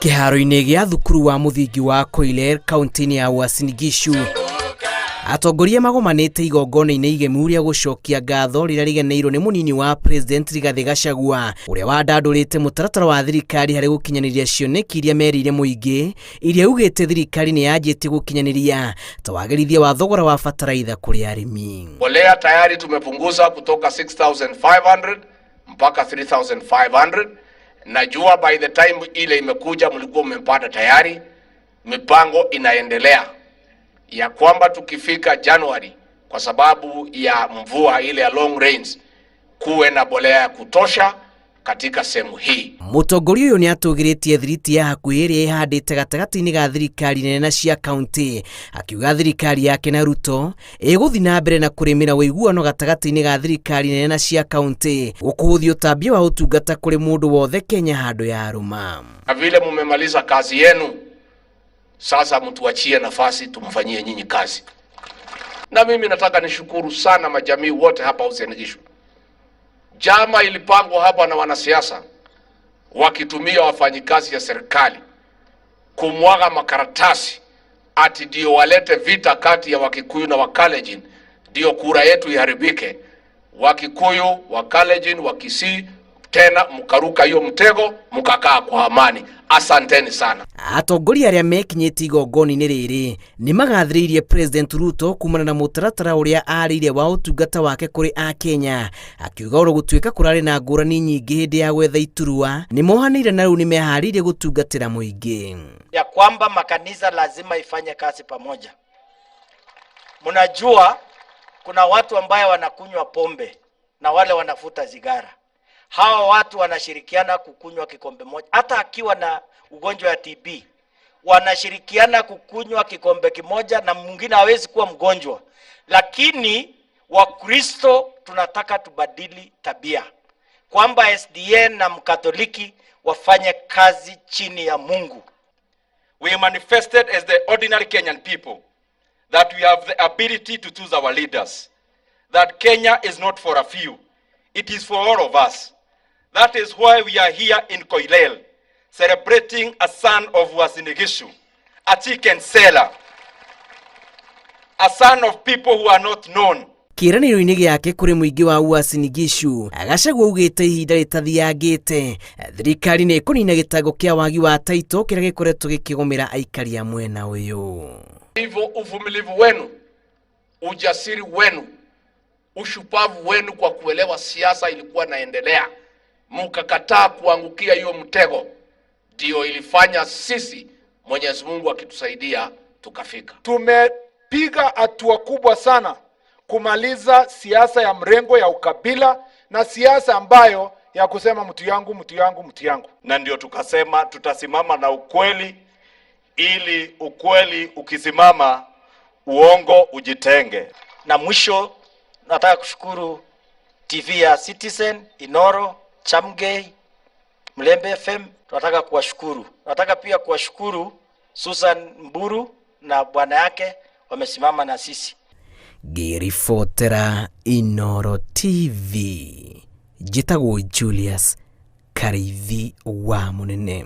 Kĩharo-inĩ gĩa thukuru wa mũthingi wa Koiler kaunti-inĩ ya Uasin Gishu, atongoria magomanĩte igongona-inĩ igemu rĩa gũcokia ngatho rĩrĩa rĩgeneirwo nĩ mũnini wa President Rigathĩ Gachagua, ũrĩa wandandũrĩte mũtaratara wa thirikari harĩ gũkinyanĩria cioneki iria merĩire mũingĩ, iria augĩte thirikari nĩ yanjĩtie gũkinyanĩria ta wagĩrithia wa thogora wa bataraitha kũrĩ arĩmi. Mbolea tayari tumepunguza kutoka 6500 mpaka 3500. Najua by the time ile imekuja mlikuwa mmepata tayari. Mipango inaendelea ya kwamba tukifika Januari, kwa sababu ya mvua ile ya long rains, kuwe na bolea ya kutosha katika sehemu hii. Mũtongoria ũyũ nĩ atũgĩrĩtie thiriti ya hakuhĩ ĩrĩa ĩhandĩte gatagatĩ-inĩ ga thirikari nene na cia kaunti, akiuga thirikari yake na Ruto ĩgũthiĩ na mbere na kũrĩmĩra ũiguano gatagatĩ-inĩ ga thirikari nene na cia kaunti gũkũhũthia ũtambia wa ũtungata kũrĩ mũndũ wothe Kenya handũ ya rũma. Na vile mumemaliza kazi yenu, sasa mtuachie nafasi tumfanyie nyinyi kazi. Na mimi nataka nishukuru sana majamii wote hapa Uasin Gishu. Jama ilipangwa hapa na wanasiasa wakitumia wafanyikazi ya serikali kumwaga makaratasi ati ndio walete vita kati ya Wakikuyu na Wakalenjin, ndio kura yetu iharibike. Wakikuyu, Wakalenjin, Wakisii tena mkaruka hiyo mtego mkakaa kwa amani. Asanteni sana. Atongoria arĩa mekinyĩtie igongona-inĩ rĩrĩ nĩ magathĩrĩirie President Ruto kumana na mũtaratara ũrĩa arĩire wa ũtungata wake kũrĩ Akenya, akiuga oro gũtuĩka kũrarĩ na ngũrani nyingĩ hĩndĩ ya gwetha iturwa, nĩ mohanĩire na rĩu nĩ meharĩirie gũtungatĩra mũingĩ. Ya kwamba makanisa lazima ifanye kazi pamoja. Mnajua kuna watu ambaye wanakunywa pombe na wale wanavuta sigara. Hawa watu wanashirikiana kukunywa kikombe moja, hata akiwa na ugonjwa wa TB wanashirikiana kukunywa kikombe kimoja, na mwingine hawezi kuwa mgonjwa. Lakini Wakristo tunataka tubadili tabia, kwamba SDA na Mkatoliki wafanye kazi chini ya Mungu. We manifested as the ordinary Kenyan people that we have the ability to choose our leaders, that Kenya is not for a few, it is for all of us. That is why we are here in Koilel, celebrating a son of Uasin Gishu, a chicken seller, a son of people who are not known. Kĩĩranĩro-inĩ gĩake kũrĩ mũingĩ wa Uasin Gishu, Gachagua augĩte ihinda rĩtathiangĩte thirikari nĩ ĩkũnina gĩtango kĩa wagi wa taito kĩrĩa gĩkoretwo gĩkĩgũmĩra aikari a mwena ũyũ. Hivyo uvumilivu wenu, ujasiri wenu, ushupavu wenu kwa kuelewa siasa ilikuwa naendelea, mkakataa kuangukia hiyo mtego, ndio ilifanya sisi, Mwenyezi Mungu akitusaidia, tukafika. Tumepiga hatua kubwa sana kumaliza siasa ya mrengo ya ukabila na siasa ambayo ya kusema mtu yangu, mtu yangu, mtu yangu. Na ndio tukasema tutasimama na ukweli, ili ukweli ukisimama, uongo ujitenge. Na mwisho nataka kushukuru TV ya Citizen, Inoro, Chamgei, Mlembe FM, tunataka kuwashukuru. Nataka pia kuwashukuru Susan Mburu na bwana yake wamesimama na sisi. Ngĩribotera Inoro TV, njĩtagwo Julius Kariithi wa Mũnene.